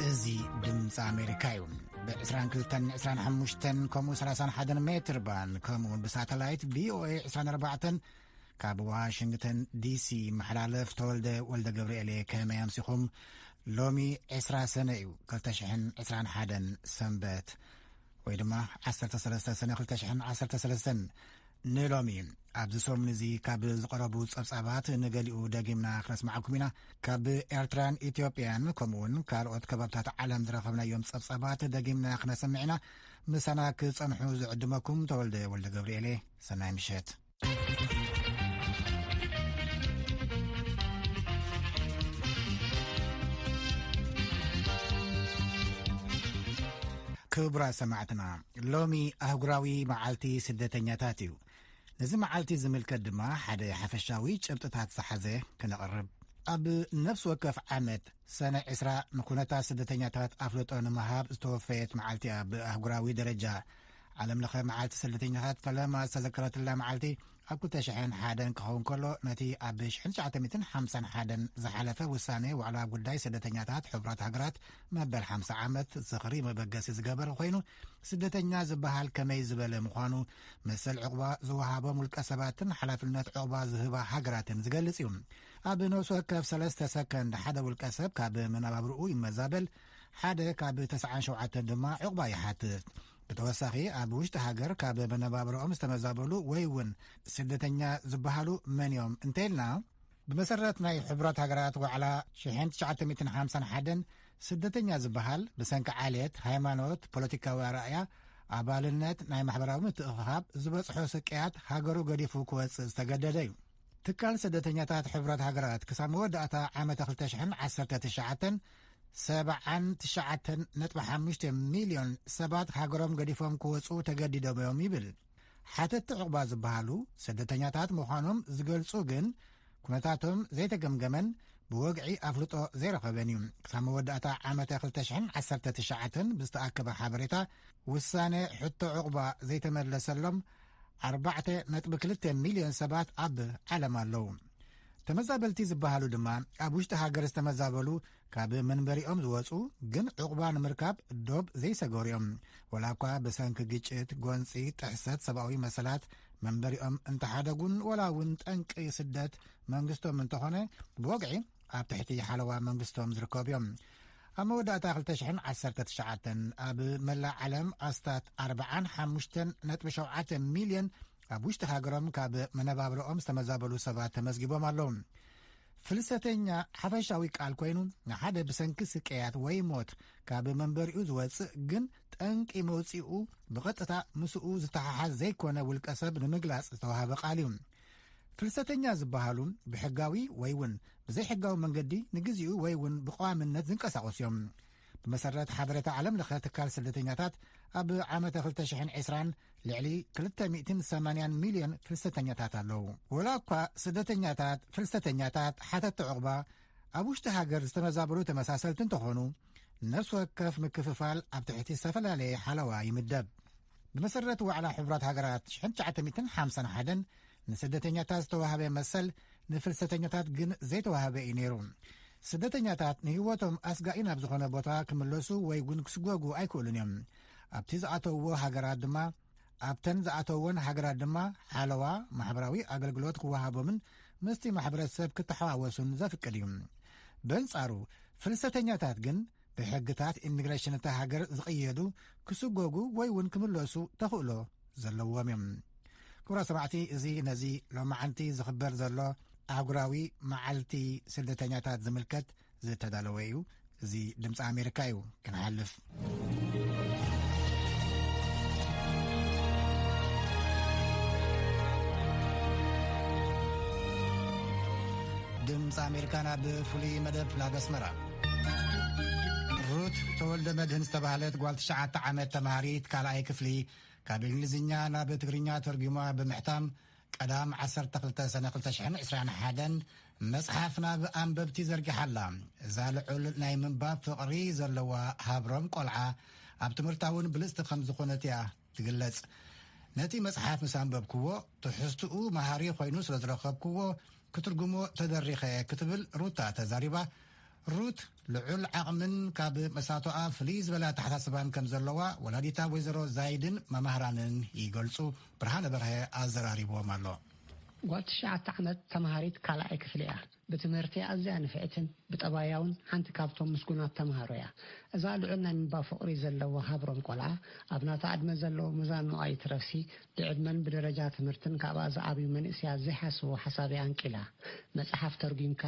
እዚ ድምፂ ኣሜሪካ እዩ። ብ22፣ 25 ከምኡ 31 ሜትር ባንድ ከምኡ እውን ብሳተላይት ቪኦኤ 24 ካብ ዋሽንግተን ዲሲ መሓላለፍ። ተወልደ ወልደ ገብርኤል እየ። ከመይ ኣምሲኹም? ሎሚ ዕስራ ሰነ እዩ፣ ክልተ ሽሕን ዕስራን ሓደን ሰንበት፣ ወይ ድማ ዓሰርተ ሰለስተ ሰነ ክልተ ሽሕን ዓሰርተ ሰለስተን። ንሎሚ ኣብዚ ሰሙን እዚ ካብ ዝቐረቡ ጸብጻባት ንገሊኡ ደጊምና ክነስማዓኩም ኢና። ካብ ኤርትራን ኢትዮጵያን ከምኡ እውን ካልኦት ከባብታት ዓለም ዝረኸብናዮም ጸብጻባት ደጊምና ክነሰምዕ ኢና። ምሳና ክጸንሑ ዝዕድመኩም ተወልደ ወልደ ገብርኤል እየ። ሰናይ ምሸት። ክቡራት ሰማዕትና፣ ሎሚ ኣህጉራዊ መዓልቲ ስደተኛታት እዩ። ነዚ መዓልቲ ዝምልከት ድማ ሓደ ሓፈሻዊ ጭብጥታት ዝሓዘ ክነቕርብ። ኣብ ነፍሲ ወከፍ ዓመት ሰነ ዕስራ ንኩነታት ስደተኛታት ኣፍልጦ ንምሃብ ዝተወፈየት መዓልቲ እያ። ብኣህጉራዊ ደረጃ ዓለም ለኸ መዓልቲ ስደተኛታት ፈለማ ዝተዘከረትላ መዓልቲ ኣብ ክልተ ሽሕን ሓደን ክኸውን ከሎ፣ ነቲ ኣብ ሽሕን ትሽዓተ ሚእትን ሓምሳን ሓደን ዝሓለፈ ውሳኔ ዋዕላ ጉዳይ ስደተኛታት ሕቡራት ሃገራት መበል ሓምሳ ዓመት ዝኽሪ መበገሲ ዝገበረ ኮይኑ፣ ስደተኛ ዝበሃል ከመይ ዝበለ ምዃኑ፣ መሰል ዕቑባ ዝወሃቦም ውልቀ ሰባትን ሓላፍነት ዕቑባ ዝህባ ሃገራትን ዝገልጽ እዩ። ኣብ ነፍሲ ወከፍ ሰለስተ ሰከንድ ሓደ ውልቀ ሰብ ካብ መነባብርኡ ይመዛበል፣ ሓደ ካብ ተስዓን ሸውዓተን ድማ ዕቑባ ይሓትት። ብተወሳኺ ኣብ ውሽጢ ሃገር ካብ መነባብርኦም ዝተመዛበሉ ወይ እውን ስደተኛ ዝበሃሉ መን እዮም እንተኢልና፣ ብመሰረት ናይ ሕቡራት ሃገራት ዋዕላ ሽሕን ትሽዓተ ሚእትን ሓምሳን ሓደን ስደተኛ ዝበሃል ብሰንኪ ዓሌት፣ ሃይማኖት፣ ፖለቲካዊ ኣረኣእያ፣ ኣባልነት፣ ናይ ማሕበራዊ ምትእኽኻብ ዝበጽሖ ስቅያት ሃገሩ ገዲፉ ክወጽእ ዝተገደደ እዩ። ትካል ስደተኛታት ሕቡራት ሃገራት ክሳብ መወዳእታ ዓመተ ክልተ ሽሕን ዓሰርተ ትሽዓተን ሰብዓን ትሽዓተን ነጥቢ ሓሙሽተ ሚልዮን ሰባት ሃገሮም ገዲፎም ክወጹ ተገዲዶም እዮም ይብል። ሓተቲ ዕቑባ ዝበሃሉ ስደተኛታት ምዃኖም ዝገልጹ ግን ኩነታቶም ዘይተገምገመን ብወግዒ ኣፍልጦ ዘይረኸበን እዩ። ክሳብ መወዳእታ ዓመተ ክልተ ሽሕን ዓሰርተ ትሽዓተን ብዝተኣከበ ሓበሬታ፣ ውሳነ ሕቶ ዕቑባ ዘይተመለሰሎም ኣርባዕተ ነጥቢ ክልተ ሚልዮን ሰባት ኣብ ዓለም ኣለዉ። ተመዛበልቲ ዝበሃሉ ድማ ኣብ ውሽጢ ሃገር ዝተመዛበሉ፣ ካብ መንበሪኦም ዝወጹ ግን ዕቑባ ንምርካብ ዶብ ዘይሰገሩ እዮም። ወላ እኳ ብሰንኪ ግጭት፣ ጎንጺ፣ ጥሕሰት ሰብኣዊ መሰላት መንበሪኦም እንተሓደጉን፣ ወላ እውን ጠንቂ ስደት መንግስቶም እንተኾነ፣ ብወግዒ ኣብ ትሕቲ ሓለዋ መንግስቶም ዝርከቡ እዮም። ኣብ መወዳእታ ክልተ ሽሕን ዓሰርተ ትሽዓተን ኣብ መላእ ዓለም ኣስታት ኣርባዓን ሓሙሽተን ነጥቢ ሸውዓተ ሚልዮን ኣብ ውሽጢ ሃገሮም ካብ መነባብሮኦም ዝተመዛበሉ ሰባት ተመዝጊቦም ኣለዉ። ፍልሰተኛ ሓፈሻዊ ቃል ኮይኑ፣ ንሓደ ብሰንኪ ስቅያት ወይ ሞት ካብ መንበሪኡ ዝወጽእ ግን ጠንቂ መውጽኡ ብቐጥታ ምስኡ ዝተሓሓዝ ዘይኮነ ውልቀ ሰብ ንምግላጽ ዝተዋህበ ቃል እዩ። ፍልሰተኛ ዝበሃሉ ብሕጋዊ ወይ እውን ብዘይሕጋዊ መንገዲ ንግዚኡ ወይ እውን ብቐዋምነት ዝንቀሳቐሱ እዮም። ብመሰረት ሓበሬታ ዓለም ለኸ ትካል ስደተኛታት፣ ኣብ ዓመተ ክልተ ሽሕን ዕስራን ልዕሊ ክልተ ሚእትን ሰማንያን ሚልዮን ፍልሰተኛታት ኣለዉ። ወላ እኳ ስደተኛታት፣ ፍልሰተኛታት፣ ሓተቲ ዕቑባ፣ ኣብ ውሽጢ ሃገር ዝተመዛበሉ ተመሳሰልቲ እንተኾኑ፣ ነፍሲ ወከፍ ምክፍፋል ኣብ ትሕቲ ዝተፈላለየ ሓለዋ ይምደብ። ብመሰረት ዋዕላ ሕቡራት ሃገራት ሽሕን ትሽዓተ ሚእትን ሓምሳን ሓደን ንስደተኛታት ዝተዋህበ መሰል ንፍልሰተኛታት ግን ዘይተዋህበ እዩ ነይሩ። ስደተኛታት ንህይወቶም ኣስጋኢ ናብ ዝኾነ ቦታ ክምለሱ ወይ እውን ክስጎጉ ኣይክእሉን እዮም። ኣብቲ ዝኣተውዎ ሃገራት ድማ፣ ኣብተን ዝኣተውወን ሃገራት ድማ ሓለዋ ማሕበራዊ ኣገልግሎት ክወሃቦምን ምስቲ ማሕበረሰብ ክተሓዋወሱን ዘፍቅድ እዩ። በንጻሩ፣ ፍልሰተኛታት ግን ብሕግታት ኢሚግሬሽን እታ ሃገር ዝቕየዱ፣ ክስጎጉ ወይ እውን ክምለሱ ተኽእሎ ዘለዎም እዮም። ክቡራት ሰማዕቲ፣ እዚ ነዚ ሎማዓንቲ ዝኽበር ዘሎ ኣህጉራዊ መዓልቲ ስደተኛታት ዝምልከት ዝተዳለወ እዩ። እዚ ድምፂ ኣሜሪካ እዩ። ክንሓልፍ። ድምፂ ኣሜሪካ ናብ ፍሉይ መደብ ናብ ኣስመራ። ሩት ተወልደ መድህን ዝተባህለት ጓል ትሽዓተ ዓመት ተማሃሪት ካልኣይ ክፍሊ፣ ካብ እንግሊዝኛ ናብ ትግርኛ ተርጒማ ብምሕታም፣ ቀዳም ዓሰርተ ክልተ ሰነ ክልተ ሽሕን ዕስራን ሓደን መጽሓፍ ናብ ኣንበብቲ ዘርጊሓ ኣላ። እዛ ልዑል ናይ ምንባብ ፍቕሪ ዘለዋ ሃብሮም ቆልዓ፣ ኣብ ትምህርታ እውን ብልጽቲ ከም ዝኾነት እያ ትግለጽ። ነቲ መጽሓፍ ምስ ኣንበብክዎ፣ ትሕዝትኡ መሃሪ ኮይኑ ስለ ዝረኸብክዎ፣ ክትርጉሞ ተደሪኸ እየ ክትብል ሩታ ተዛሪባ። ሩት ልዑል ዓቕምን ካብ መሳቶኣ ፍልይ ዝበለ ኣተሓሳስባን ከም ዘለዋ ወላዲታ ወይዘሮ ዛይድን መማህራንን ይገልጹ። ብርሃነ በርሀ ኣዘራሪብዎም ኣሎ። ጓል ትሽዓተ ዓመት ተምሃሪት ካልኣይ ክፍሊ እያ። ብትምህርቲ ኣዝያ ንፍዕትን ብጠባያውን ሓንቲ ካብቶም ምስጉናት ተምሃሮ እያ። እዛ ልዑል ናይ ምንባብ ፍቕሪ ዘለዋ ሃብሮም ቆልዓ፣ ኣብ ናታ ዕድመ ዘለዉ መዛኑኣ ይትረፍሲ፣ ብዕድመን ብደረጃ ትምህርትን ካብኣ ዝዓብዩ መንእሰያት ዘይሓስቦ ሓሳብ እያ ኣንቂላ። መጽሓፍ ተርጒምካ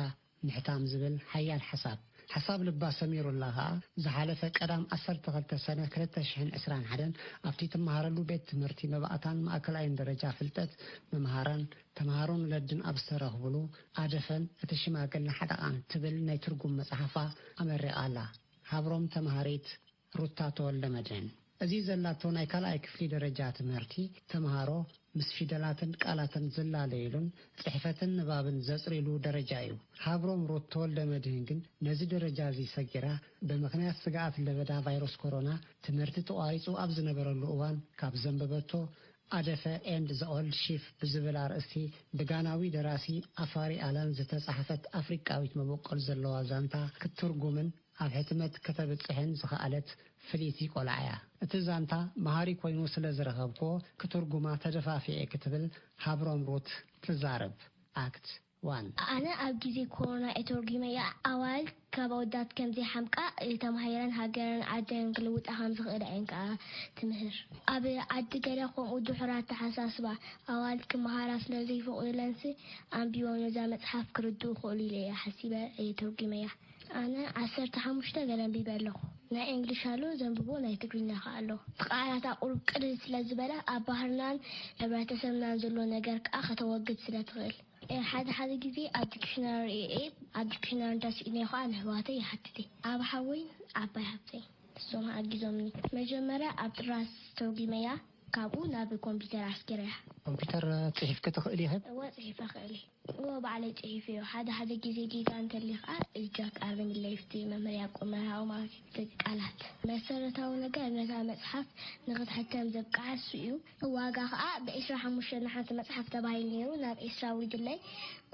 ምሕታም ዝብል ሓያል ሓሳብ። ሓሳብ ልባ ሰሚሩላ ከኣ፣ ዝሓለፈ ቀዳም ዓሰርተ ክልተ ሰነ ክልተ ሽሕን ዕስራን ሓደን ኣብቲ ትመሃረሉ ቤት ትምህርቲ መባእታን ማእከላይን ደረጃ ፍልጠት መምሃራን ተምሃሮን ወለድን ኣብ ዝተረኽብሉ፣ ኣደፈን እቲ ሽማግለ ሓደቓን ትብል ናይ ትርጉም መጽሓፋ ኣመሪቓ ኣላ። ሃብሮም ተምሃሪት ሩታ ተወልደ መድህን። እዚ ዘላቶ ናይ ካልኣይ ክፍሊ ደረጃ ትምህርቲ ተምሃሮ ምስ ፊደላትን ቃላትን ዝላለየሉን ጽሕፈትን ንባብን ዘጽሪሉ ደረጃ እዩ። ሃብሮም ሩት ተወልደ መድህን ግን ነዚ ደረጃ እዚ ሰጊራ፣ ብምኽንያት ስግኣት ለበዳ ቫይረስ ኮሮና ትምህርቲ ተቋሪጹ ኣብ ዝነበረሉ እዋን ካብ ዘንበበቶ ኣደፈ ኤንድ ዘ ኦልድ ሺፍ ብዝብል ኣርእስቲ ብጋናዊ ደራሲ ኣፋሪ ኣላን ዝተጻሕፈት ኣፍሪቃዊት መበቆል ዘለዋ ዛንታ ክትትርጉምን ኣብ ሕትመት ከተብጽሕን ዝኸኣለት ፍልይቲ ቆልዓ እያ። እቲ ዛንታ መሃሪ ኮይኑ ስለ ዝረኸብክዎ፣ ክትርጉማ ተደፋፊኤ ክትብል ሃብሮም ሩት ትዛረብ። ኣክት ዋን። ኣነ ኣብ ግዜ ኮሮና እየ ተርጒመያ። ኣዋልድ ካብ ኣወዳት ከም ዘይሓምቃ፣ ተማሂረን ሃገረን ዓደን ክልውጣ ከም ዝኽእላ እየን ከኣ ትምህር። ኣብ ዓዲ ገለ ከምኡ ድሑር ኣተሓሳስባ፣ ኣዋልድ ክመሃራ ስለ ዘይፈቕዱለንሲ፣ ኣንቢቦም ነዛ መጽሓፍ ክርድኡ ክኽእሉ ኢለ እየ ሓሲበ እየ ተርጒመያ። ኣነ ዓሰርተ ሓሙሽተ ገለ ኣንቢበ ኣለኹ። ናይ እንግሊሽ ኣሎ ዘንብቦ፣ ናይ ትግርኛ ከኣ ኣሎ። እቲ ቃላት ኣቑሩብ ቅልል ስለ ዝበለ፣ ኣብ ባህርናን ሕብረተሰብናን ዘሎ ነገር ከኣ ከተወግድ ስለ ትኽእል። ሓደ ሓደ ግዜ ኣብ ዲክሽነሪ እየ፣ ኣብ ዲክሽነሪ እንተስኢነ ከኣ ንኣሕዋተይ ይሓትት እየ። ኣብ ሓወይ ዓባይ ሃብተይ፣ ንሶም ኣጊዞምኒ። መጀመርያ ኣብ ጥራዝ ተርጒመያ፣ ካብኡ ናብ ኮምፒተር ኣስጊረያ። ኮምፒተር ጽሒፍኪ ትኽእሊ ኢኺ? እወ፣ ጽሒፈ እኽእል እየ። እወ፣ ባዕለይ ጽሒፈዮ። ሓደ ሓደ ግዜ ጌጋ እንተልዩ ከኣ እጃክ ኣርምለይ፣ ኣብቲ መምህር ያዕቆብ መርሃዊ ማለት እዩ፣ እቲ ቃላት። መሰረታዊ ነገር፣ ነታ መጽሓፍ ንኽትሕተም ዘብቅዓ እሱ እዩ። ዋጋ ከኣ ብዒስራ ሓሙሽተ ንሓንቲ መጽሓፍ ተባሂሉ ነይሩ፣ ናብ ዒስራ ኣውሪድለይ።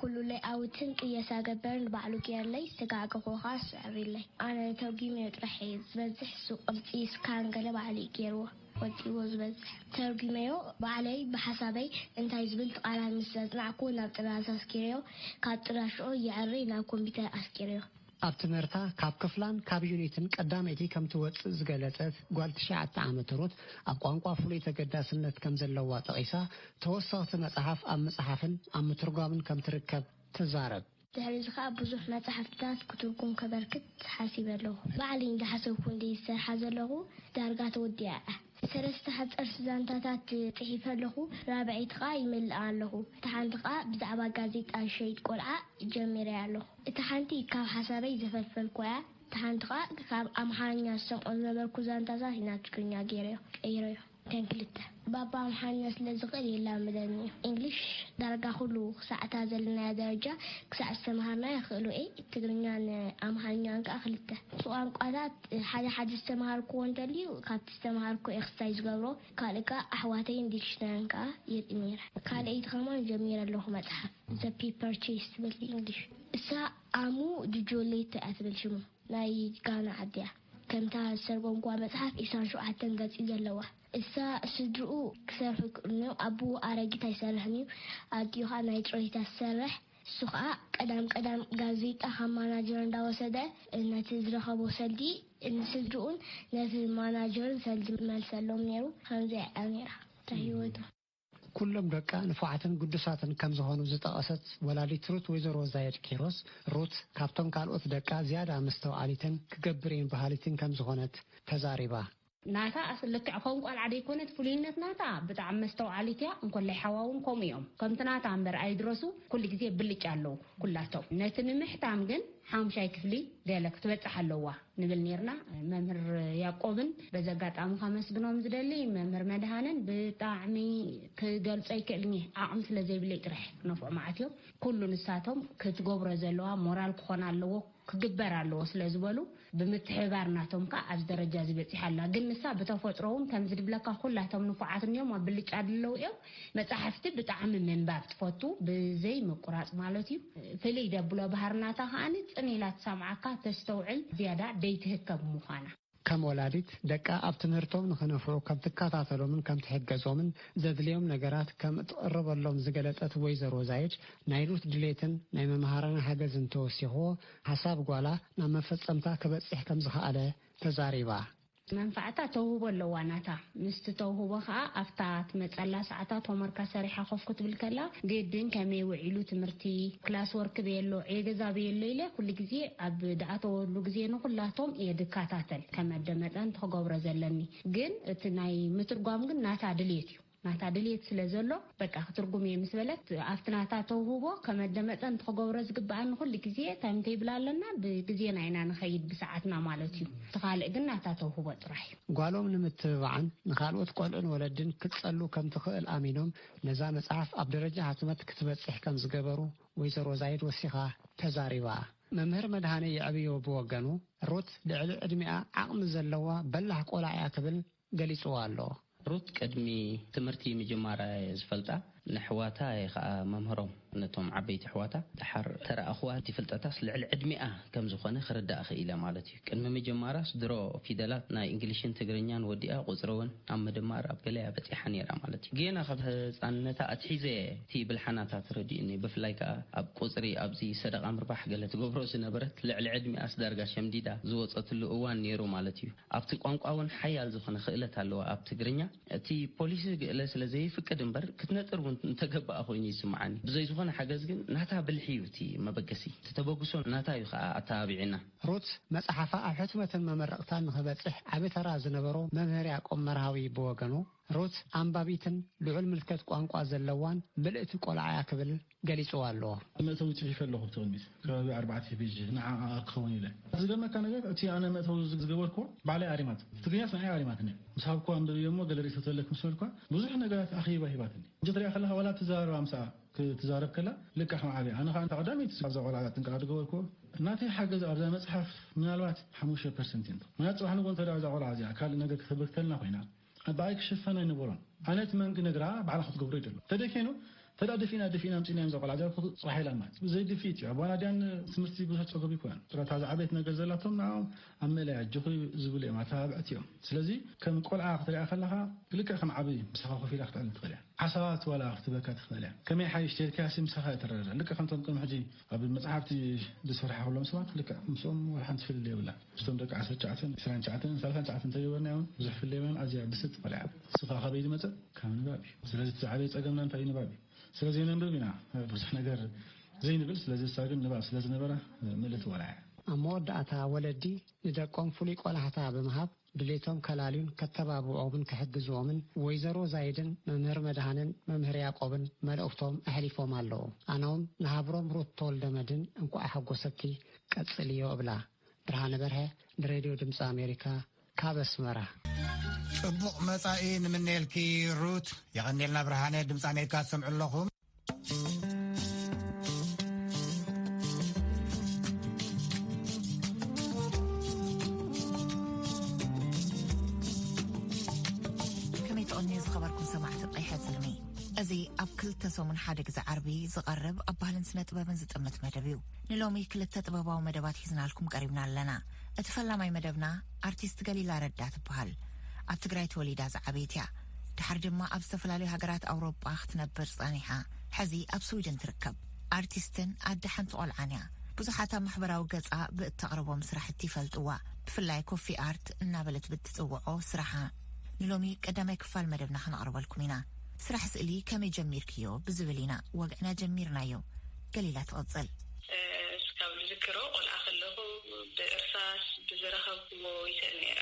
ኩሉ ሌኣውትን ቅየሳ ገበርን ባዕሉ ገይርለይ፣ ዝተጋገኹ ከኣ እሱ ኣዕሪለይ። ኣነ ተርጒመዮ ጥራሕ እየ፣ ዝበዝሕ እሱ ቅርጺ ስካን ገለ ባዕሉ እዩ ገይርዎ፣ ወጺዎ ዝበዝሕ። ተርጒመዮ ባዕለይ ብሓሳበይ፣ እንታይ ዝብል ቃላት ምስ ዘጽናዕኩ ናብ ጥራዝ ኣስጊረዮ፣ ካብ ጥራዝ ሽዑ የዕሪ ናብ ኮምፒተር ኣስጊረዮ። ኣብ ትምህርታ ካብ ክፍላን ካብ ዩኒትን ቀዳመይቲ ከም ትወጽእ ዝገለጸት ጓል ትሽዓተ ዓመት ሩት፣ ኣብ ቋንቋ ፍሉይ ተገዳስነት ከም ዘለዋ ጠቒሳ፣ ተወሰኽቲ መጽሓፍ ኣብ ምጽሓፍን ኣብ ምትርጓምን ከም ትርከብ ትዛረብ። ድሕሪ እዚ ኸኣ ብዙሕ መጻሕፍትታት ክትርጉም ከበርክት ሓሲበ ኣለኹ። ባዕለይ እንዳሓሰብኩ እንድየ ዝሰርሓ ዘለኹ፣ ዳርጋ ተወዲኣ እያ። ሰለስተ ሓጸርቲ ዛንታታት ጽሒፈ ኣለኹ፣ ራብዐይቲ ኸኣ ይምልኣ ኣለኹ። እታ ሓንቲ ኸኣ ብዛዕባ ጋዜጣ ሸይጥ ቆልዓ ጀሚረያ ኣለኹ። እታ ሓንቲ ካብ ሓሳበይ ዘፈልፈልኩዋ እያ። እታ ሓንቲ ኸኣ ካብ ኣምሓርኛ ዝሰምዖ ዝነበርኩ ዛንታታት ናብ ትግርኛ ገይረዮ፣ ቀይረዮ። እተን ክልተ። ባባ ኣምሓርኛ ስለ ዝኽእል የላምደኒ እዩ። እንግሊሽ ዳርጋ ኩሉ ክሳዕ እታ ዘለናያ ደረጃ ክሳዕ ዝተምሃርናዮ ክእልዎ እየ። ትግርኛን ኣምሓርኛን ከኣ ክልተ። እቲ ቋንቋታት ሓደ ሓደ ዝተምሃርክዎ እንተልዩ ካብቲ ዝተምሃርክዎ ኤክስታይ ዝገብሮ፣ ካልእ ከኣ ኣሕዋተይን ዲክሽነርን ከኣ የርኢ ነይረ። ካልኣይቲ ከማን ጀሚረ ኣለኹ መጽሓፍ፣ ዘ ፒፐር ቼስ ትብል እንግሊሽ። እሳ ኣሙ ጁጆሌቶ እያ ትብል ሽሙ። ናይ ጋና ዓዲ እያ። ከምታ ዝተርጎምኩዋ መጽሓፍ ዒስራን ሸውዓተን ገጽ እዩ ዘለዋ። እሳ ስድርኡ ክሰርሑ ይክእሉን እዮም። ኣቦኡ ኣረጊት ኣይሰርሕን እዩ። ኣዲኡ ኸኣ ናይ ጥሮይታ ትሰርሕ። እሱ ኸኣ ቀዳም ቀዳም ጋዜጣ ካብ ማናጀር እንዳወሰደ ነቲ ዝረኸቦ ሰልዲ ንስድርኡን ነቲ ማናጀርን ሰልዲ መልሰሎም ነይሩ። ከምዚኣ እያ ነይራ እታ ህይወቱ። ኩሎም ደቃ ንፉዓትን ግዱሳትን ከም ዝኾኑ ዝጠቐሰት ወላዲት ሩት ወይዘሮ ዛየድ ኪሮስ፣ ሩት ካብቶም ካልኦት ደቃ ዝያዳ መስተውዓሊትን ክገብር እየን በሃሊትን ከም ዝኾነት ተዛሪባ። ናታ ኣስ-፣ ልክዕ ከም ቆልዓ ደይኮነት ፍሉይነት ናታ ብጣዕሚ መስተውዓሊት እያ። እንኮላይ ሓዋ እውን ከምኡ እዮም። ከምቲ ናታ እምበር ኣይድረሱ፣ ኩሉ ግዜ ብልጫ ኣለዉ ኩላቶም። ነቲ ንምሕታም ግን ሓሙሻይ ክፍሊ ገለ ክትበጽሕ ኣለዋ ንብል ኔርና። መምህር ያዕቆብን በዚ ኣጋጣሚ ከመስግኖም ዝደሊ፣ መምህር መድሃንን ብጣዕሚ ክገልጾ ኣይክእልን እየ። ዓቕሚ ስለ ዘይብለይ ጥራሕ ክነፍዖ መዓት እዮም። ኩሉ ንሳቶም ክትገብሮ ዘለዋ ሞራል ክኾን ኣለዎ፣ ክግበር ኣለዎ ስለ ዝበሉ ብምትሕብባር ናቶም ከኣ ኣብዚ ደረጃ እዚ በጺሓ ኣላ። ግን ንሳ ብተፈጥሮ እውን ከምዚ ድብለካ ኩላቶም ንፉዓት እንዮም፣ ኣብ ብልጫ ድለው እዮም። መጻሕፍቲ ብጣዕሚ ምንባብ ትፈቱ፣ ብዘይ ምቁራጽ ማለት እዩ። ፍልይ ደብሎ ባህርናታ ከኣ ጽን ኢላ ትሰምዓካ። ተስተውዕል ዝያዳ ደይትህከብ ምዃና። ከም ወላዲት፣ ደቃ ኣብ ትምህርቶም ንኽነፍዑ ከም ትከታተሎምን ከም ትሕገዞምን ዘድልዮም ነገራት ከም እትቕርበሎም ዝገለጸት ወይዘሮ ዛይድ፣ ናይ ሩት ድሌትን ናይ መምሃራና ሓገዝን ተወሲኽዎ፣ ሓሳብ ጓላ ናብ መፈጸምታ ክበጽሕ ከም ዝኸኣለ ተዛሪባ። መንፋዕታ ተውህቦ ኣለዋ ናታ። ምስቲ ተውህቦ ኸኣ ኣብታ ትመጸላ ሰዓታት ሆምወርካ ሰሪሓ ኮፍ ክትብል ከላ፣ ግድን ከመይ ውዒሉ ትምህርቲ፣ ክላስ ወርክ በየሎ፣ ዕዮ ገዛ በየሎ ኢለ ኩሉ ግዜ ኣብ ድኣተወሉ ግዜ ንኹላቶም እየ ድከታተል፣ ከመደመጠን ትኽገብሮ ዘለኒ። ግን እቲ ናይ ምትርጓም ግን ናታ ድልየት እዩ። ናታ ድልየት ስለ ዘሎ፣ በቃ ክትርጉም እየ ምስ በለት፣ ኣብቲ ናታ ተውህቦ ከመደመጠን ትኽገብሮ ዝግብኣኒ ኩሉ ግዜ ታይም ቴብል ኣለና፣ ብግዜና ኢና ንኸይድ ብሰዓትና ማለት እዩ። እቲ ካልእ ግን ናታ ተውህቦ ጥራሕ እዩ። ጓሎም ንምትብባዕን ንኻልኦት ቆልዑን ወለድን ክትጸሉ ከም ትኽእል ኣሚኖም፣ ነዛ መጽሓፍ ኣብ ደረጃ ሕትመት ክትበጽሕ ከም ዝገበሩ ወይዘሮ ዛይድ ወሲኻ ተዛሪባ። መምህር መድሃነ የዕብዮ ብወገኑ፣ ሩት ልዕሊ ዕድሚኣ ዓቕሚ ዘለዋ በላሕ ቆልዓ እያ ክብል ገሊጽዋ ኣሎ። ሩት ቅድሚ ትምህርቲ ምጅማራ እየ ዝፈልጣ፣ ንሕዋታ እየ ኸኣ መምህሮም። ነቶም ዓበይቲ ኣሕዋታ ደሓር ተረኣኽዋ፣ እቲ ፍልጠታስ ልዕሊ ዕድሚኣ ከም ዝኾነ ክርዳእ ክኢለ ማለት እዩ። ቅድሚ ምጅማራስ ድሮ ፊደላት ናይ እንግሊሽን ትግርኛን ወዲኣ፣ ቁጽሪ እውን ኣብ ምድማር ኣብ ገለያ በጺሓ ነይራ ማለት እዩ። ጌና ካብ ህጻንነታ ኣትሒዘ እየ እቲ ብልሓናታ ተረዲኡኒ። ብፍላይ ከኣ ኣብ ቁጽሪ፣ ኣብዚ ሰደቓ ምርባሕ ገለ ትገብሮ ዝነበረት፣ ልዕሊ ዕድሚኣስ ዳርጋ ሸምዲዳ ዝወጸትሉ እዋን ነይሩ ማለት እዩ። ኣብቲ ቋንቋ እውን ሓያል ዝኾነ ክእለት ኣለዋ ኣብ ትግርኛ። እቲ ፖሊሲ ግእለ ስለ ዘይፍቅድ እምበር፣ ክትነጥር እውን እንተገባኣ ኮይኑ ይስምዓኒ። ብዘይ ዝኾነ ሓገዝ ግን ናታ ብልሒ እዩ እቲ መበገሲ። እቲ ተበግሶ ናታ እዩ ከኣ ኣተባቢዕና። ሩት መጽሓፋ ኣብ ሕትመትን መመረቕታን ንኽበጽሕ ዓቢ ተራ ዝነበሮ መምህር ያዕቆብ መርሃዊ ብወገኑ፣ ሩት ኣንባቢትን ልዑል ምልከት ቋንቋ ዘለዋን ምልእቲ ቆልዓ እያ ክብል ገሊጽዋ ኣሎ። መእተዊ ጽሒፈ ኣለኹ ኣብቲ ቅድሚት። ከባቢ ኣርባዕተ ፔጅ ንዓኣ ክኸውን ኢለ። ዝገርመካ ነገር፣ እቲ ኣነ መእተዊ ዝገበርኩዎ ባዕለይ ኣሪማቶ። ትግርኛስ ንዓይ ኣሪማትኒ። ምስ ሃብኩዋ ኣንብብዮ እሞ ገለ ርእይቶ ተለኪ ምስ በልኩዋ፣ ብዙሕ ነገራት ኣኺባ ሂባትኒ። ሕጂ ትሪኣ ከለኻ ዋላ እትዘራረባ ምስኣ ክትዛረብ ከላ ልክዕ ከም ዓብያ። ኣነ ኸዓ እታ ቀዳመይቲ ኣብዛ ቆልዓ ጥንቃቐ ዝገበርኩዎ፣ ናተይ ሓገዝ ኣብዛ መጽሓፍ ምናልባት ሓሙሽተ ፐርሰንት እዩ። ምናልባት ጽባሕ ንግሆ እንተ ደኣ እዛ ቆልዓ እዚኣ ካልእ ነገር ክትህብር ተልና ኮይና፣ ብኣይ ክሽፈን ኣይነበሮን። ኣነ እቲ መንግ ነግራ ባዕላ ክትገብሮ ይደሎ። ተደኬኑ፣ ተዳ ደፊና፣ ደፊና ኣምጺና እዮም ዘቆልዓ ዚኣ ጽባሕ ኢላ ማለት። ብዘይ ድፍኢት እዩ። ኣቦና ድያን ትምህርቲ ብዙሕ ጸገብ ይኮን። ጥረታ ዝዓበየት ነገር ዘላቶም ንዓኦም ኣብ ምእላይ ኣጆኺ ዝብሉ እዮም፣ ኣተባብዕቲ እዮም። ስለዚ ከም ቆልዓ ክትሪኣ ከለኻ ልክዕ ከም ዓቢ ምሳኻ ኮፍ ኢላ ክትዕልል ትኽእል እያ። ሓሳባት ዋላ ክትበካ ትኽእል እያ። ከመይ ሓይሽ ተልካሲ ምሳኻ እያ ትረዳዳ። ልክዕ ከምቶም ቅድሚ ሕጂ ኣብ መጽሓፍቲ ዝሰርሓ ከሎም ሰባት ልክዕ ምስኦም ዋላ ሓንቲ ፍልልይ የብላን። ምስቶም ደቂ ዓሰርተ ትሽዓተን፣ ዕስራን ትሽዓተን፣ ሰላሳን ትሽዓተን እንተገበርናዮ እውን ብዙሕ ፍልልይ የብላን። ኣዝያ ብስልቲ ቆልዓ እያ። ንሱ ኸኣ ካበይ ዝመጸ? ካብ ንባብ እዩ። ስለዚ እቲ ዝዓበየ ጸገምና እንታይ እዩ? ንባብ እዩ። ስለዚ ነንብብ ኢና ብዙሕ ነገር ዘይንብል። ስለዚ እሳ ግን ንባብ ስለ ዝነበራ ምልእቲ ቆልዓ እያ። ኣብ መወዳእታ ወለዲ ንደቆም ፍሉይ ቆላሕታ ብምሃብ ድሌቶም ከላልዩን ከተባብዖምን ክሕግዝዎምን ወይዘሮ ዛይድን መምህር መድሃንን መምህር ያዕቆብን መልእኽቶም ኣሕሊፎም ኣለዉ። ኣነውን ንሃብሮም ሩት ተወልደመድን እንቋዕ ሓጎሰኪ ቀጽልዮ እብላ። ብርሃነ በርሀ ንሬድዮ ድምፂ ኣሜሪካ ካብ ኣስመራ። ጽቡቕ መጻኢ ንምነየልኪ ሩት። የቐንየልና ብርሃነ። ድምፂ ኣሜሪካ ትሰምዑ ኣለኹም። ከመይ ትቕንዩ ዝኸበርኩም ሰማዕቲ ቀይሐ ዝልሚ። እዚ ኣብ ክልተ ሰሙን ሓደ ግዜ ዓርቢ ዝቐርብ ኣብ ባህልን ስነ ጥበብን ዝጥምት መደብ እዩ። ንሎሚ ክልተ ጥበባዊ መደባት ሒዝናልኩም ቀሪብና ኣለና። እቲ ፈላማይ መደብና ኣርቲስት ገሊላ ረዳ ትበሃል። ኣብ ትግራይ ተወሊዳ ዝዓበየት እያ። ድሓር ድማ ኣብ ዝተፈላለዩ ሃገራት ኣውሮጳ ክትነብር ጸኒሓ። ሕዚ ኣብ ስዊድን ትርከብ። ኣርቲስትን ኣደ ሓንቲ ቆልዓን እያ። ብዙሓት ኣብ ማሕበራዊ ገጻ ብእተቕርቦም ስራሕቲ ይፈልጥዋ። ብፍላይ ኮፊ ኣርት እናበለት ብትጽውዖ ስራሓ። ንሎሚ ቀዳማይ ክፋል መደብና ክነቕርበልኩም ኢና። ስራሕ ስእሊ ከመይ ጀሚርክዮ ብዝብል ኢና ወግዕና ጀሚርናዮ። ገሊላ ትቕጽል። እ፣ እስካብ ዝዝክሮ ቆልዓ ከለኹ ብእርሳስ ብዝረኸብኩዎ ይስእል ነይረ።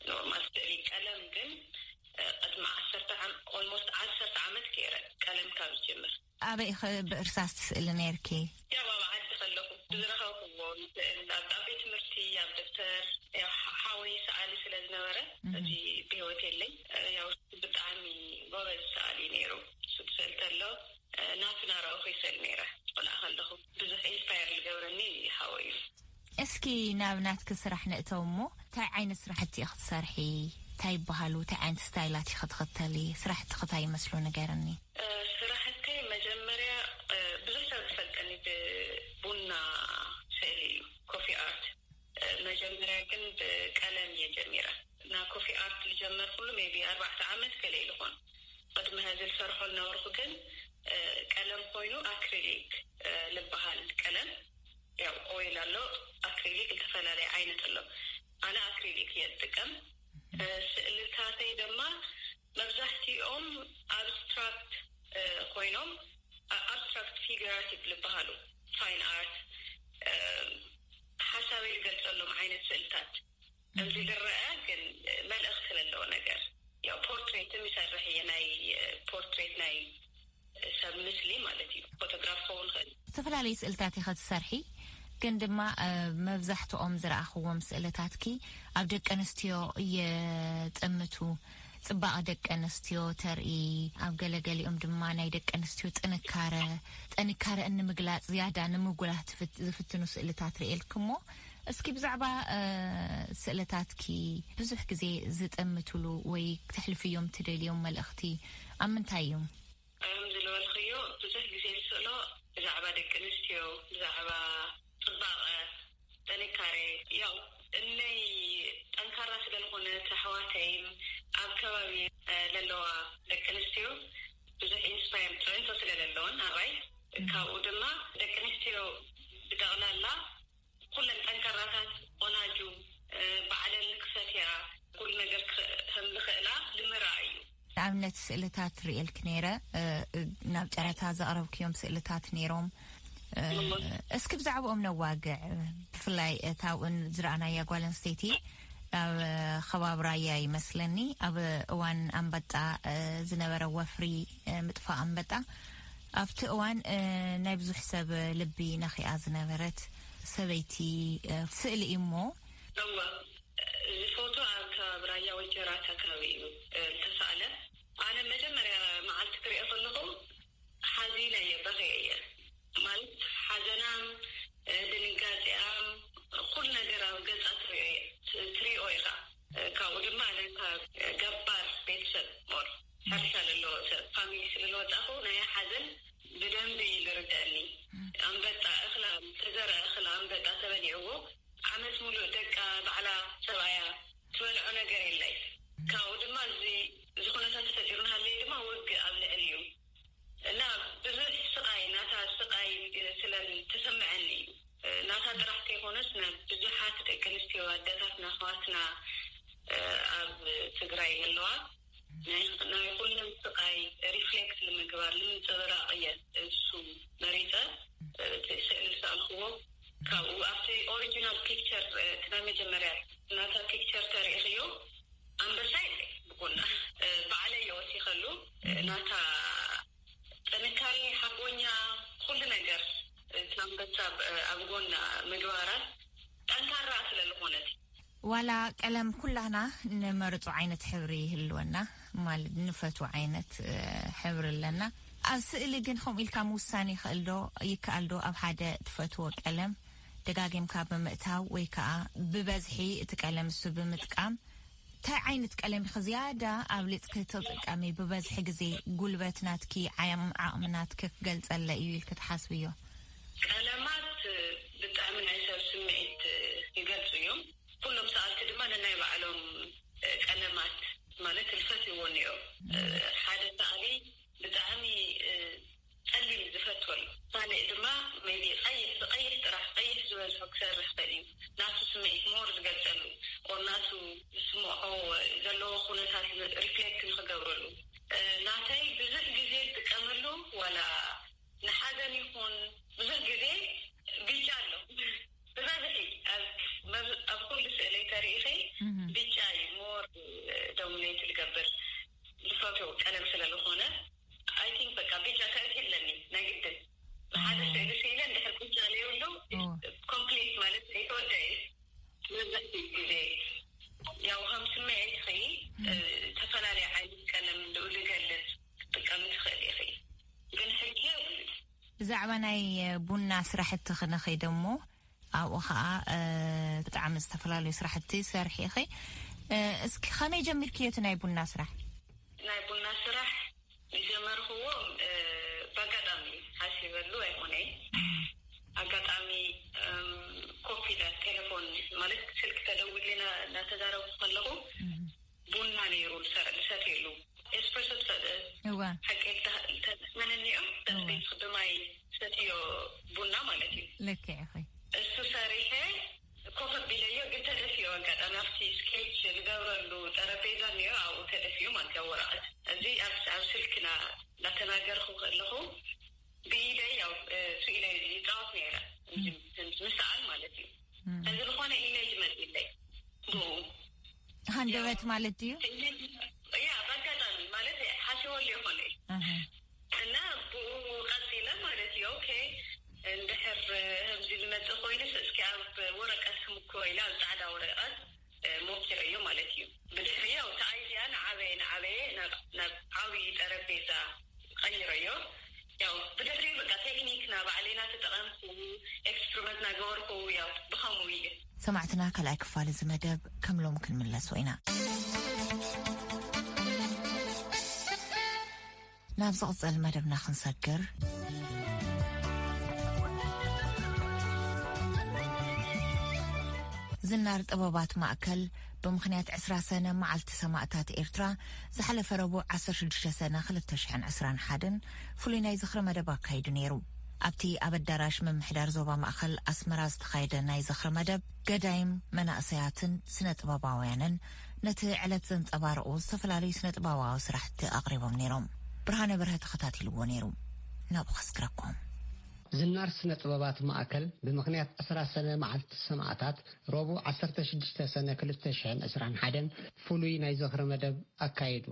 ኖርማል ስእሊ ቀለም ግን፣ እ፣ ቅድሚ ዓሰርተ ዓም-፣ ኦልሞስት ዓሰርተ ዓመት ገይረ ቀለም ካብ ዝጅምር። ኣበይ ኢኺ ብእርሳስ ትስእሊ ነይርኪ? ያው ኣብ ዓዲ ከለኹ ብዝረኸብኩዎ ይስእል፣ ኣብ፣ ኣብ ቤት ትምህርቲ፣ ኣብ ደብተር። ያው ሓ-፣ ሓወይ ሰኣሊ ስለ ዝነበረ፣ እህ። እዚ ብህይወት የለይ። እ፣ ያው ብጣዕሚ ጎበዝ ሰኣሊ ነይሩ። እሱ ክስእል ከሎ፣ እ፣ ናቱ ናረኣኹ ይስእል ነይረ። ቆልዓ ከለኹ ብዙሕ ኢንስፓየር ዝገብረኒ ሓወይ እዩ። እስኪ ናብ ናትኪ ስራሕ ንእተው እሞ፣ እንታይ ዓይነት ስራሕቲ ኢኺ ትሰርሒ? እንታይ ይበሃሉ? እንታይ ዓይነት ስታይላት ኢኺ ትኽተሊ? ስራሕትኺ እንታይ ይመስሉ ንገርኒ። እ፣ ስራሕተይ መጀመርያ፣ እ፣ ብዙሕ ሰብ ዝፈልጠኒ ብቡና ስእሊ እዩ፣ ኮፊ ኣርት። መጀመርያ ግን ብቀለም እየ ጀሚረ። ና ኮፊ ኣርት ዝጀመርኩሉ maybe ኣርባዕተ ዓመት ገለ ኢሉ ኾን። ቅድሚ ሀዚ ዝሰርሖ ዝነበርኩ ግን ቀለም ኮይኑ ኣክሪሊክ ዝበሃል ቀለም፣ ያው ኦይል ኣሎ፣ ኣክሪሊክ ዝተፈላለየ ዓይነት ኣሎ። ኣነ ኣክሪሊክ እየ ዝጥቀም። ስእልታተይ ድማ መብዛሕትኦም ኣብስትራክት ኮይኖም፣ ኣብስትራክት ፊግራቲቭ ዝበሃሉ፣ ፋይን ኣርት፣ ሓሳበይ ዝገልፀሎም ዓይነት ስእልታት። ከምዚ ዝረአ ግን መልእኽቲ ዘለዎ ነገር። ያው ፖርትሬትም ይሰርሕ እየ፣ ናይ ፖርትሬት ናይ ሰብ ምስሊ ማለት እዩ። ፎቶግራፍ ክኸውን ይኽእል። ዝተፈላለዩ ስእልታት ኢኸ ትሰርሒ፣ ግን ድማ መብዛሕትኦም ዝረኣኽዎም ስእልታትኪ ኣብ ደቂ ኣንስትዮ የጠምቱ። ጽባቐ ደቂ ኣንስትዮ ተርኢ፣ ኣብ ገለገሊኦም ድማ ናይ ደቂ ኣንስትዮ ጥንካረ፣ ጥንካረአን ንምግላጽ ዝያዳ ንምጉላህ ዝፍትኑ ስእልታት ርእየልኪ። እሞ እስኪ ብዛዕባ ስእልታትኪ ብዙሕ ግዜ ዝጠምትሉ ወይ ክተሕልፍዮም ትደልዮም መልእኽቲ ኣብ ምንታይ እዮም? ከም ዝበልክዮ ብዙሕ ግዜ ዝስእሎ ብዛዕባ ደቂ ኣንስትዮ፣ ብዛዕባ ጽባቐ፣ ጥንካሬ፣ ያው እነይ ጠንካራ ስለ ዝኾነት ኣሕዋተይን ኣብ ከባቢ ዘለዋ ደቂ ኣንስትዮ ብዙሕ ኢንስፓየር ፅዕንቶ ስለ ዘለውን ኣባይ፣ ካብኡ ድማ ደቂ ኣንስትዮ ብጠቕላላ ኩለን ጠንካራታት፣ ቆናጁ፣ ባዕለን ክሰትያ፣ ኩሉ ነገር ከም ዝኽእላ ንምርኣይ እዩ። ንኣብነት ስእልታት ርእየልኪ ነይረ፣ ናብ ጨረታ ዘቕረብክዮም ስእልታት ነይሮም። እስኪ ብዛዕባኦም ነዋግዕ። ብፍላይ እታ ኣብኡን ዝረኣናያ ጓል ኣንስተይቲ ኣብ ከባቢ ራያ ይመስለኒ፣ ኣብ እዋን ኣንበጣ ዝነበረ ወፍሪ፣ ምጥፋእ ኣንበጣ፣ ኣብቲ እዋን ናይ ብዙሕ ሰብ ልቢ ነኺኣ ዝነበረት ሰበይቲ ስእሊ እዩ። እሞ እወ፣ እዚ ፎቶ ኣብ ከባቢ ራያ ወጀራት ኣከባቢ እዩ ዝተሳእለ። ኣነ መጀመርያ መዓልቲ ክሪኦ ከለኹ ሓዚነ እየ፣ በኺየ እየ። ማለት ሓዘናም፣ ድንጋፂኣም፣ ኩሉ ነገር ኣብ ገፃ ትሪኦ እየ፣ ትሪኦ ኢኻ። ካብኡ ድማ ነታ ገባር ቤተሰብ ሞር ሕርሻ ዘለዎ ሰብ ፋሚሊ ስለ ዝወፃኹ ናይ ሓዘን ብደንቢ እዩ ዝርደአኒ። ኣንበጣ እኽላ፣ ተዘርአ እኽላ ኣንበጣ ተበሊዕዎ ዓመት ሙሉእ ደቃ ባዕላ ሰብኣያ ትበልዖ ነገር የላይ። ካብኡ ድማ እዚ፣ እዚ ኩነታት ተፈጢሩ እናሃለየ ድማ ውግእ ኣብ ልዕሊ እዩ እና ብዙሕ ስቓይ፣ ናታ ስቓይ ስለ ተሰምዐኒ እዩ። ናታ ጥራሕ ከይኮነስ ናብ ብዙሓት ደቂ ኣንስትዮ ኣደታትና ኣሕዋትና ኣብ ትግራይ ዘለዋ ናይ ኩለን ስቓይ ሪፍሌክት ንምግባር ንምንፅብራቕ እየ እሱ መሪፀ እቲ ስእሊ ዝሰኣልክዎ። ካብኡ ኣብቲ ኦሪጂናል ፒክቸር፣ እቲ ናይ መጀመርያ ናታ ፒክቸር ተሪእኽዮ፣ ኣንበሳ የለ ብጎና፣ ባዕለይ እየ ወሲኸሉ። ናታ ጥንካሬ፣ ሓቦኛ፣ ኩሉ ነገር እቲ ኣንበሳ ኣብ ጎና ምግባራ ጠንካራ ስለ ዝኾነት። ዋላ ቀለም ኩላህና ንመርጾ ዓይነት ሕብሪ ይህልወና፣ ማለት ንፈትዎ ዓይነት ሕብሪ ኣለና። ኣብ ስእሊ ግን ከምኡ ኢልካ ምውሳን ይኽእል ዶ? ይከኣል ዶ ኣብ ሓደ ትፈትዎ ቀለም ደጋጊምካ ብምእታው ወይ ከኣ ብበዝሒ እቲ ቀለም እሱ ብምጥቃም እንታይ ዓይነት ቀለም ኢኺ ዝያዳ ኣብሊጽኪ ትጥቀሚ? ብበዝሒ ግዜ ጉልበት ናትኪ፣ ዓም-፣ ዓቕሚ ናትኪ ክገልጸለይ እዩ ኢልኪ ትሓስብዮ? ቀለማት ብጣዕሚ ናይ ሰብ ስምዒት ይገልጹ እዮም። ኩሎም ሰኣልቲ ድማ ነናይ ባዕሎም ቀለማት ማለት ዝፈትይዎ እኒኦ። ሓደ ሰኣሊ ብጣዕሚ ጸሊም ዝፈትወሉ፣ ካልእ ድማ maybe ቀይሕ፣ ብቀይሕ ጥራሕ፣ ቀይሕ ዝበዝሖ ክሰርሕ ይኽእል እዩ። ናቱ ስምዒት ሞር ዝገልጸሉ፣ or ናቱ ዝስምዖ ዘለዎ ኩነታት ሪፍሌክት ንክገብረሉ። ናተይ ብዙሕ ግዜ ዝጥቀመሉ ዋላ ንሓዘን ይኹን ብዙሕ ግዜ ብጫ ኣሎ። ብበዝሒ ኣብ፣ ኣብ ኩሉ ስእለይ ተሪኢኺ ብጫ እዩ ሞር ዶሚኔት ዝገብር። ዝፈትዎ ቀለም ስለ ዝኾነ፣ I think በቃ ብጫ ከእቲ ኣለኒ ናይ ግድን። ንሓደ ስእሊ ስኢለ እንድሕር ብጫ ዘይብሉ ኮምፕሊት ማለት ዘይተወደአ እዩ። መብዛሕትኡ ግዜ ያው ከም ስምዒትኺ፣ እ፣ ዝተፈላለየ ዓይነት ቀለም ንኡ ዝገልጽ ክትጥቀሚ ትኽእሊ ኢኺ። ግን ሕጂ የብሉን። ብዛዕባ ናይ ቡና ስራሕቲ ክንኸይድ እሞ፣ ኣብኡ ኸኣ፣ እ፣ ብጣዕሚ ዝተፈላለዩ ስራሕቲ ትሰርሒ ኢኺ። እ፣ እስኪ ከመይ ጀሚርክዮ እቲ ናይ ቡና ስራሕ? ናይ ቡና ስራሕ ዝጀመርክዎ፣ እ፣ ብኣጋጣሚ እዩ፣ ሓሲበሉ ኣይኮነይ። ኣጋጣሚ፣ እም፣ ኮፍ ኢለ ቴሌፎን ማለት ስልክ ተደውልና እናተዛረብኩ ከለኹ ቡና ነይሩ ዝሰ- ዝሰትየሉ ኤስፕረሶ ትሰ- እዋ ሓቂ ተመንኒኦም እዋ። ተስቤት ብማይ ሰትዮ ቡና ማለት እዩ። ልክዕ ኢኺ። እሱ ሰሪሐ ኮፍ ኣቢለዮ ግን ተደፍዮ ኣጋጣሚ ኣብቲ ስኬች ዝገብረሉ ጠረጴዛ እኒኦ ኣብኡ ተደፍዩ ማለት እዩ ወረቐት። እዚ ኣብ ኣብ ስልክና እናተናገርኩ ከለኹ ብኢደይ ያው ስኢለ ይፃወት ነይረ። ምስኣል ማለት እዩ። እዚ ዝኾነ ኢሜጅ መፅኢለይ ብኡ ሃንደበት ማለት እዩ። ያ በአጋጣሚ ማለት ሓሲበሉ ይኾነ ኣሃ። እና ብኡ ቀፂለ ማለት እዩ። ኦኬ እንድሕር ከምዚ ዝመፅእ ኮይኑስ እስኪ ኣብ ወረቀት ክምክሮ ኢለ ኣብ ፃዕዳ ወረቀት ሞኪረዮ ማለት እዩ። ብድሕሪ ያው እቲ ኣይድያ ንዓበየ ንዓበየ ናብ ናብ ዓብዪ ጠረጴዛ ቀይረዮ። ያው ብድሕሪ በቃ ቴክኒክ ና ባዕለይና ተጠቐምኩ ኤክስፐሪመንት ናገበርኩ ያው ብኸምኡ እዩ። ሰማዕትና ካልኣይ ክፋል እዚ መደብ ከም ሎም ክንምለሶ ኢና። ናብ ዝቕጽል መደብና ክንሰግር ዝናር ጥበባት ማእከል ብምኽንያት ዕስራ ሰነ መዓልቲ ሰማእታት ኤርትራ ዝሓለፈ ረቡዕ ዓሰርተ ሽዱሽተ ሰነ ክልተ ሽሕን ዕስራን ሓደን ፍሉይ ናይ ዝኽሪ መደብ ኣካይዱ ነይሩ። ኣብቲ ኣብ ኣዳራሽ ምምሕዳር ዞባ ማእከል ኣስመራ ዝተኻየደ ናይ ዝኽሪ መደብ ገዳይም መናእሰያትን ስነ ጥበባውያንን ነቲ ዕለት ዘንጸባርቑ ዝተፈላለዩ ስነ ጥበባዊ ስራሕቲ ኣቕሪቦም ነይሮም። ብርሃነ በርሀ ተኸታቲልዎ ነይሩ። ናብኡ ከስግረኩም። ዝናር ስነ ጥበባት ማእከል ብምኽንያት ዕስራ ሰነ መዓልቲ ሰማእታት ረቡዕ ዓሰርተ ሽዱሽተ ሰነ ክልተ ሽሕን ዕስራን ሓደን ፍሉይ ናይ ዝኽሪ መደብ ኣካይዱ።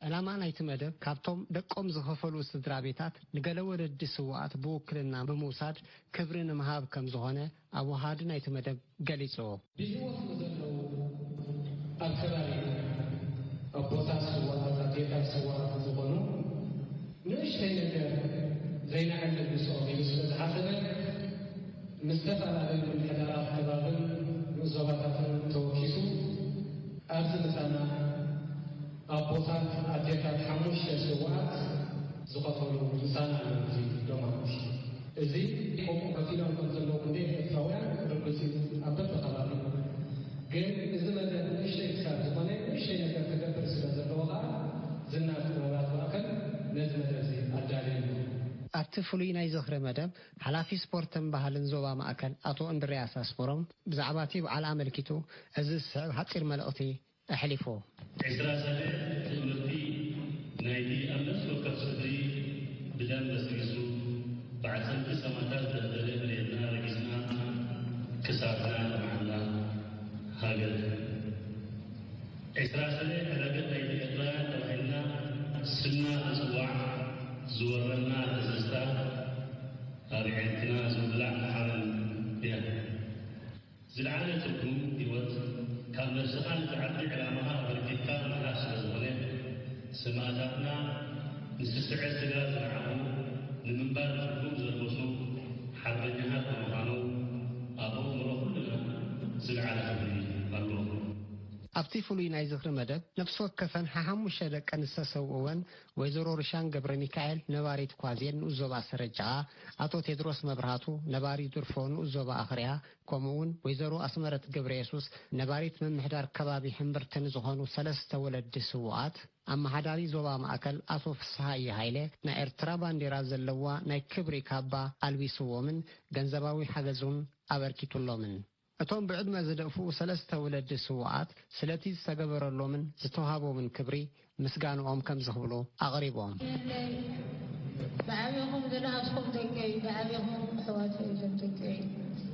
ዕላማ ናይቲ መደብ ካብቶም ደቆም ዝኸፈሉ ስድራ ቤታት ንገለ ወለዲ ስውኣት ብውክልና ብምውሳድ ክብሪ ንምሃብ ከም ዝኾነ ኣወሃሃዲ ናይቲ መደብ ገሊጹ። ብህይወት ንዘለዉ ኣብ ከባቢ ኣቦታት ስውኣት ኣዴታት ስውኣት ዝኾኑ ንእሽተይ ነገር ዘይንዕልል ምስኦም ኢሉ ስለ ዝሓሰበ ምስ ዝተፈላለዩ ምምሕዳራት ከባብን ንኡስ ዞባታትን ተወኪሱ ኣብዚ ምሳና ኣቦታት ኣዴታት ሓሙሽተ ስውኣት ዝኸፈሉ ምሳና ኣለዉ እዚ ዶማት እዚ ከምኡ ከፊሎም ከም ዘለዉ ክንደይ ኤርትራውያን ርግጽ እዩ ኣብ በብኸባቢ ግን እዚ መደብ ንእሽተይ ክሳብ ዝኾነ ንእሽተይ ነገር ክገብር ስለ ዘለዎ ኸዓ ዝናር ጥበባት ማእከል ነዚ መደብ እዚ ኣዳልዩ ኣሎ። ኣብቲ ፍሉይ ናይ ዝኽሪ መደብ ሓላፊ ስፖርትን ባህልን ዞባ ማእከል ኣቶ እንድርያስ ኣስመሮም ብዛዕባ እቲ በዓል ኣመልኪቱ እዚ ዝስዕብ ሓጺር መልእኽቲ ኣሕሊፉ። ዕስራ ሰነ ትእምርቲ ናይቲ ኣብ ነፍሲ ወከፍ ስፍሪ ብደም በስቢሱ ብዓጸንቲ ሰማእታት ዝተኸለ መሬትና ረጊጽና ክሳድና ጠማዕና ሃገር ዕስራ ሰነ ተረግእ ናይቲ ኤርትራውያን ተባሂልና ስምና ክንጽዋዕ ዝወረና ትዝታ ኣብ ዕርክና ዝውላዕ ሓበን እያ። ዝለዓለ ትርጉም ህይወት ካብ ነብስኻን ዝዓቢ ዕላማኻ ኣበርኪትካ ምሕላፍ ስለ ዝኾነ ሰማእታትና ንስስዐ ስጋ ዝነዓቑ ንምንባር ትርጉም ዘልበሱ ሓርበኛታት ብምዃኖም ኣብ ኣእምሮ ኩልና ዝለዓለ ክብሪ ኣለዎ። ኣብቲ ፍሉይ ናይ ዝኽሪ መደብ ነፍሲ ወከፈን ሓሓሙሽተ ደቀን ዝተሰውእወን ወይዘሮ ርሻን ገብረሚካኤል ነባሪት ኳዜን ንኡስ ዞባ ሰረጃኣ፣ ኣቶ ቴድሮስ መብርሃቱ ነባሪ ድርፎ ንኡስ ዞባ ኣኽርያ፣ ከምኡውን ወይዘሮ ኣስመረት ገብረየሱስ ነባሪት ምምሕዳር ከባቢ ሕምብርቲ ንዝኾኑ ሰለስተ ወለዲ ስዉኣት፣ ኣመሓዳሪ ዞባ ማእከል ኣቶ ፍስሃየ ሃይለ ናይ ኤርትራ ባንዴራ ዘለዋ ናይ ክብሪ ካባ ኣልቢስዎምን ገንዘባዊ ሓገዝ እውን ኣበርኪቱሎምን። እቶም ብዕድመ ዝደፍኡ ሰለስተ ወለዲ ስዉኣት ስለቲ ዝተገበረሎምን ዝተውሃቦምን ክብሪ ምስጋንኦም ከምዚ ክብሉ ኣቕሪቦም። ብዓቢኹም ዝነኣስኩም ደቀይ፣ ብዓቢኹም ኣሕዋተይ እዞም ደቀይ፣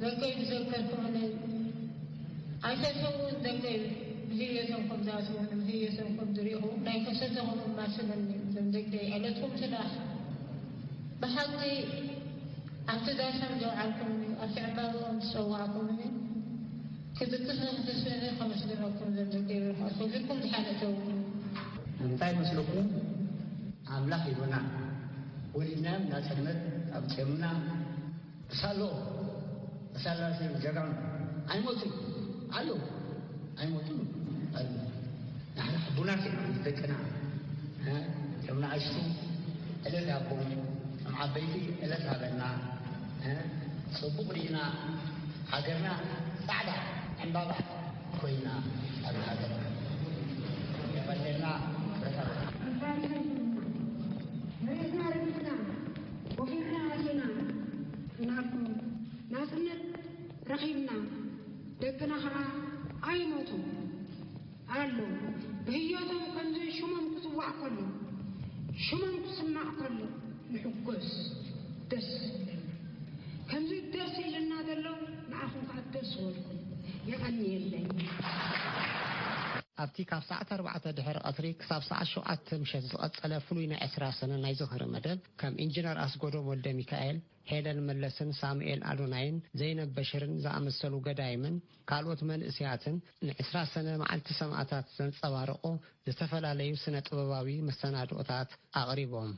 ደቀይ ዝዘከርኩምኒ ኣይተሰውኡን ደቀይ፣ ብህየቶም ከም ዝኣስሩኒ ብህየቶም ከም ዝሪእኹ ናይ ከሰተኹም እማስለኒ እዞም ደቀይ ዕለትኩም ስራሕ ብሓቂ ኣብቲ ዳሳም ዘውዓልኩምኒ ኣብቲ ዕምባብኦም ዝጸዋዕኩምኒ ብትስፍንፍስፍን ከመስግነኩም ዘንዘገይሩ ኩልኩም ዝሓለተው እንታይ መስለኩም? ኣምላኽ ይሁና። ወሊድናዮም ናጽነት ኣምፅኦምና። ሳሎ ሳላ ጀጋኑ ኣይሞቱን ኣሎ። ኣይሞቱን ኣሎ። ንሕና ሕቡናት ኢና ምስ ደቅና። እቶም ንኣሽቱ ዕለት ሃቦም፣ እቶም ዓበይቲ ዕለት ሃበና። ጽቡቕ ርኢና። ሃገርና ጻዕዳ ዕምባባ ኮይና ኣብ ሃገር የቐለልና። ረታ መሬትና ረጊፍና፣ ወፊርና ኣቲና፣ ናብ ናጽነት ረኺብና፣ ደቅና ኸዓ ኣይሞቱ ኣሎ። ብህይወቶም ከምዚ ሽሞም ክጽዋዕ ከሎ፣ ሽሞም ክስማዕ ከሎ ንሕጎስ፣ ደስ ይብለና። ከምዚ ደስ ኢልና ዘሎ ንዓኹም ከዓ ደስ ዝበልኩም። የቐንየለይ። ኣብቲ ካብ ሰዓት ኣርባዕተ ድሕሪ ቀትሪ ክሳብ ሰዓት ሸውዓተ ምሸት ዝቐጸለ ፍሉይ ናይ ዕስራ ሰነ ናይ ዝኽሪ መደብ ከም ኢንጂነር ኣስጎዶም ወልደ ሚካኤል፣ ሄለን መለስን ሳሙኤል ኣዶናይን ዘይነብ በሽርን ዝኣመሰሉ ገዳይምን ካልኦት መንእሰያትን ንዕስራ ሰነ መዓልቲ ሰማእታት ዘንጸባረቑ ዝተፈላለዩ ስነ ጥበባዊ መሰናድኦታት ኣቕሪቦም።